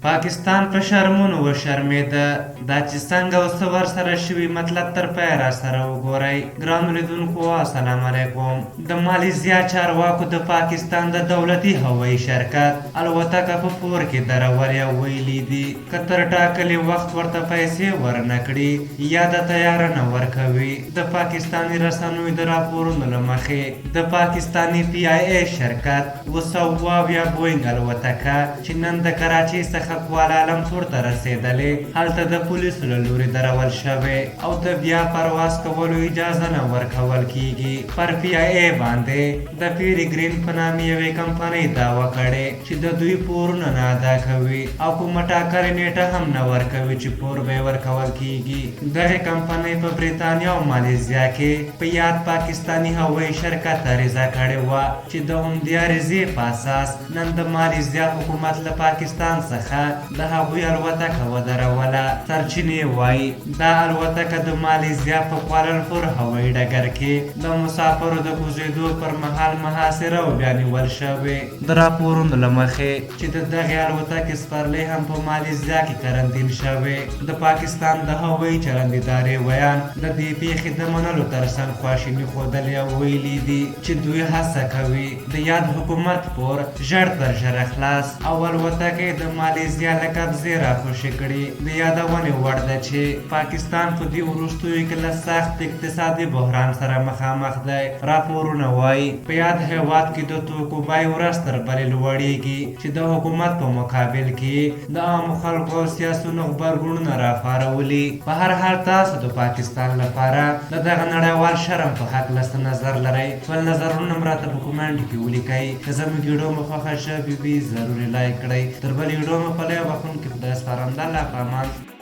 پاکستان په شرمونو وشرمېده. دا چې څنګه او څه ورسره شوي، مطلب تر پایه راسره وګورئ. ګرانو لیدونکو، السلام علیکم. د مالیزیا چارواکو د پاکستان د دولتي هوایي شرکت الوتکه په پور کې درولې او ویلي دي، که تر ټاکلي وخت ورته پیسې ورنه کړي، یاده طیاره نه ورکوي. د پاکستاني رسنیو د راپورونو له مخې، د پاکستاني پي آی ای شرکت 770 بوینګ الوتکه چې نن د کراچۍ څخه کوالالمپور ته رسېدلې، هلته د پولیسو له لوري درول شوې او د بیا پرواز کولو اجازه نه ورکول کیږي. پر پي آی ای باندې د پیری ګرین په نامه یوې کمپنۍ دعوه کړې چې د دوی پورونه نه ادا کوي او کومه ټاکلې نیټه هم نه ورکوي چې پور به یې ورکول کیږي. دغې کمپنۍ په بریتانیا او مالیزیا کې په یاد پاکستاني هوایي شرکت عریضه کړې وه چې د همدې عریضې په اساس نن د مالیزیا حکومت له پاکستان څخه د هغوی الوتکه ودروله. سرچینې وايي، دا الوتکه د مالیزیا په کوالالمپور هوایي ډګر کې د مسافرو د کوزېدو پر مهال محاصره او بیا نیول شوې. د راپورونو له مخې چې د دغې الوتکې سپرلۍ هم په مالیزیا کې کرنتین شوې. د پاکستان د هوایي چلند ادارې ویاند د دې پېښې د منلو ترڅنګ خواشیني ښودلې او ویلي دي چې دوی هڅه کوي د یاد حکومت پور ژر تر ژره خلاص او الوتکه یې د مالیزیا له قبضې راخوشې کړي. د یادونې وړ ده چې پاکستان په دې وروستیو کې له سخت اقتصادي بحران سره مخامخ دی. راپورونه وايي، په یاد هېواد کې د توکو بیې ورځ تر بلې لوړېږي چې د حکومت په مقابل کې د عامو خلکو او سیاسیونو غبرګونونه راپارولي. په هر حال، تاسو د پاکستان لپاره د دغه نړیوال شرم په هکله څه نظر لرئ؟ خپل نظرونه هم راته په کومنټ کې ولیکئ. که زموږ ویډیو مو خوښه شوې وي، ضرور یې لایک کړئ. تر بلې ویډیو مو په لوی بخښونکي خدای سپارم. د الله په امان.